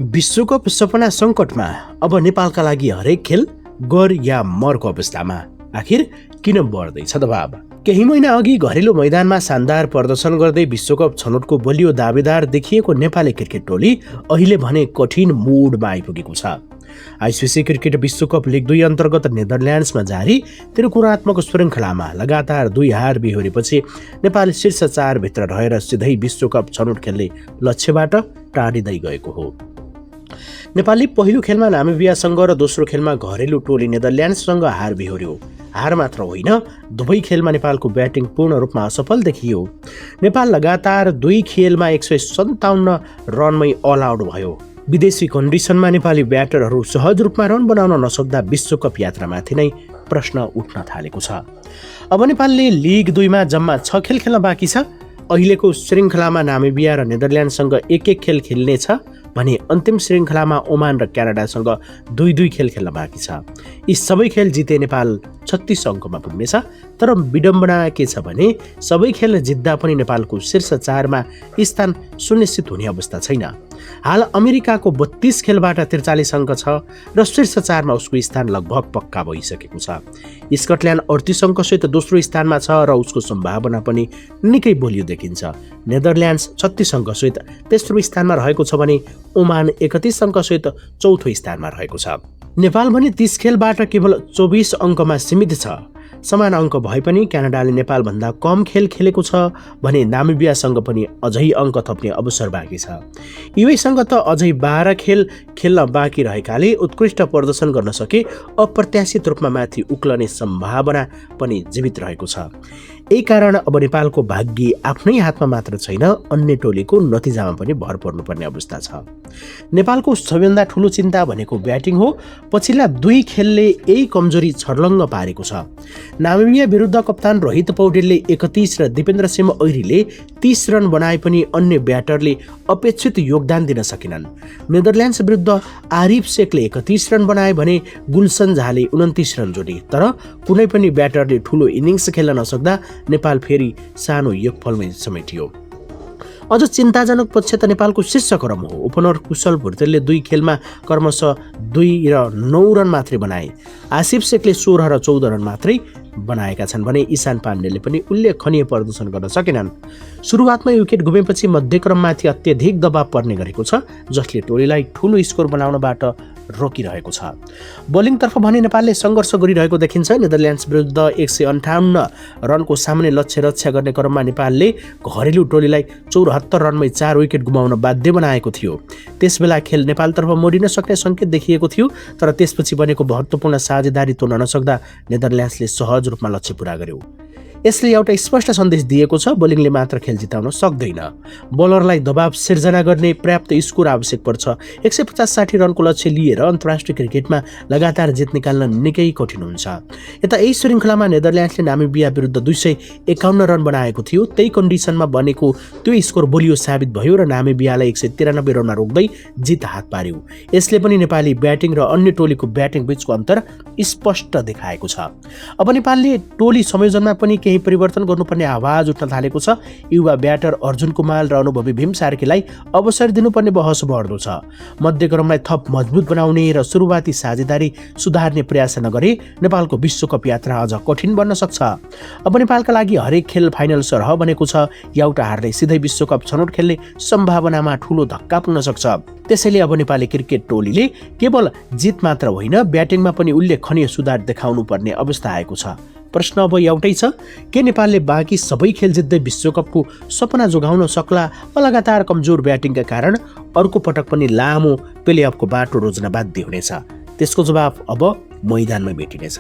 विश्वकप सपना सङ्कटमा। अब नेपालका लागि हरेक खेल गर या मरको अवस्थामा। आखिर किन बढ्दैछ दबाब? केही महिना अघि घरेलु मैदानमा शानदार प्रदर्शन गर्दै विश्वकप छनौटको बलियो दावेदार देखिएको नेपाली क्रिकेट टोली अहिले भने कठिन मोडमा आइपुगेको छ। आइसिसी क्रिकेट विश्वकप लिग 2 अन्तर्गत नेदरल्यान्ड्समा जारी त्रिकोणात्मक श्रृङ्खलामा लगातार 2 हार बिहोरेपछि नेपाल शीर्ष 4 भित्र रहेर सिधै विश्वकप छनौट खेल्ने लक्ष्यबाट टाढिँदै गएको हो। नेपालले पहिलो खेलमा नामिबियासँग र दोस्रो खेलमा घरेलु टोली नेदरल्यान्ड्ससँग हार बिहोर्यो। हार मात्र होइन, दुवै खेलमा नेपालको ब्याटिङ पूर्ण रूपमा असफल देखियो। नेपाल लगातार 2 खेलमा 157 रनमै अल आउट भयो। विदेशी कन्डिसनमा नेपाली ब्याटरहरू सहज रूपमा रन बनाउन नसक्दा विश्वकप यात्रामाथि नै प्रश्न उठ्न थालेको छ। अब नेपालले लिग 2 मा जम्मा 6 खेल खेल्न बाँकी छ। अहिलेको श्रृङ्खलामा नामिबिया र नेदरल्यान्ड्ससँग 1-1 खेल खेल्नेछ भने अन्तिम श्रृङ्खलामा ओमान र क्यानाडासँग 2-2 खेल खेल्न बाँकी छ। यी सबै खेल जिते नेपाल 36 अङ्कमा पुग्नेछ। तर विडम्बना के छ भने सबै खेल जित्दा पनि नेपालको शीर्ष 4 मा स्थान सुनिश्चित हुने अवस्था छैन। हाल अमेरिकाको 32 खेलबाट 43 अङ्क छ र शीर्ष 4 मा उसको स्थान लगभग पक्का भइसकेको छ। स्कटल्यान्ड 38 अङ्कसहित दोस्रो स्थानमा छ र उसको सम्भावना पनि निकै बलियो देखिन्छ। नेदरल्यान्ड्स 36 अङ्कसहित तेस्रो स्थानमा रहेको छ भने ओमान 31 अङ्कसहित चौथो स्थानमा रहेको छ। नेपाल भने 30 खेलबाट केवल 24 अङ्कमा सीमित छ। समान अङ्क भए पनि क्यानाडाले नेपालभन्दा कम खेल खेलेको छ भने नामिबियासँग पनि अझै अङ्क थप्ने अवसर बाँकी छ। युएसँग त अझै 12 खेल खेल्न बाँकी रहेकाले उत्कृष्ट प्रदर्शन गर्न सके अप्रत्याशित रूपमा माथि उक्लने सम्भावना पनि जीवित रहेको छ। यही कारण अब नेपालको भाग्य आफ्नै हातमा मात्र छैन, अन्य टोलीको नतिजामा पनि भर पर्नुपर्ने अवस्था छ। नेपालको सबैभन्दा ठुलो चिन्ता भनेको ब्याटिङ हो। पछिल्ला 2 खेलले यही कमजोरी छर्लङ्ग पारेको छ। नामिबिया विरुद्ध कप्तान रोहित पौडेलले 31 र दिपेन्द्र सिंह ऐरीले 30 रन बनाए पनि अन्य ब्याटरले अपेक्षित योगदान दिन सकेनन्। नेदरल्यान्ड्स विरुद्ध आरिफ शेखले 31 रन बनाए भने गुलसन झाले 29 रन जोडे। तर कुनै पनि ब्याटरले ठुलो इनिङ्स खेल्न नसक्दा नेपाल फेरि सानो योगफलमै समेटियो। अझ चिन्ताजनक पक्ष त नेपालको शीर्ष क्रम हो। ओपनर कुशल भुर्तेलले 2 खेलमा क्रमशः 2 र 9 रन मात्रै बनाए। आसिफ शेखले 16 र 14 रन मात्रै बनाएका छन् भने ईशान पाण्डेले पनि उल्लेखनीय प्रदर्शन गर्न सकेनन्। सुरुवातमै विकेट गुमेपछि मध्यक्रममाथि अत्यधिक दबाव पर्ने गरेको छ, जसले टोलीलाई ठुलो स्कोर बनाउनबाट रोकिरहेको छ। बोलिङतर्फ भने नेपालले सङ्घर्ष गरिरहेको देखिन्छ। नेदरल्यान्ड्स विरुद्ध 158 रनको सामान्य लक्ष्य रक्षा गर्ने क्रममा नेपालले घरेलु टोलीलाई 74 रनमै 4 विकेट गुमाउन बाध्य बनाएको थियो। त्यसबेला खेल नेपालतर्फ मोडिन सक्ने सङ्केत देखिएको थियो, तर त्यसपछि बनेको महत्त्वपूर्ण साझेदारी तोड्न नसक्दा नेदरल्यान्ड्सले सहज रूपमा लक्ष्य पूरा गर्यो। यसले एउटा स्पष्ट सन्देश दिएको छ, बोलिङले मात्र खेल जिताउन सक्दैन। बोलरलाई दबाव सिर्जना गर्ने पर्याप्त स्कोर आवश्यक पर्छ। 150-60 रनको लक्ष्य लिएर अन्तर्राष्ट्रिय क्रिकेटमा लगातार जित निकाल्न निकै कठिन हुन्छ। यता यही श्रृङ्खलामा नेदरल्यान्ड्सले नामिबिया विरुद्ध 251 रन बनाएको थियो। त्यही कन्डिसनमा बनेको त्यो स्कोर बलियो साबित भयो र नामिबियालाई 193 रनमा रोक्दै जित हात पार्यो। यसले पनि नेपाली ब्याटिङ र अन्य टोलीको ब्याटिङ बीचको अन्तर स्पष्ट देखाएको छ। अब नेपालले टोली संयोजनमा पनि केही परिवर्तन गर्नुपर्ने आवाज उठ्न थालेको छ। युवा ब्याटर अर्जुन कुमार र अनुभवी भीम सार्कीलाई अवसर दिनुपर्ने बहस बढ्दो छ। मध्यक्रमलाई थप मजबुत बनाउने र सुरुवाती साझेदारी सुधार्ने प्रयास नगरे नेपालको विश्वकप यात्रा अझ कठिन बन्न सक्छ। अब नेपालका लागि हरेक खेल फाइनल सरह बनेको छ। एउटा हारले सिधै विश्वकप छनौट खेल्ने सम्भावनामा ठुलो धक्का पुग्न सक्छ। त्यसैले अब नेपाली क्रिकेट टोलीले केवल जित मात्र होइन, ब्याटिङमा पनि उल्लेखनीय सुधार देखाउनु पर्ने अवस्था आएको छ। प्रश्न अब एउटै छ, के नेपालले बाँकी सबै खेल जित्दै विश्वकपको सपना जोगाउन सक्ला वा लगातार कमजोर ब्याटिङका कारण अर्को पटक पनि लामो प्लेअफको बाटो रोज्न बाध्य हुनेछ? त्यसको जवाफ अब मैदानमा भेटिनेछ।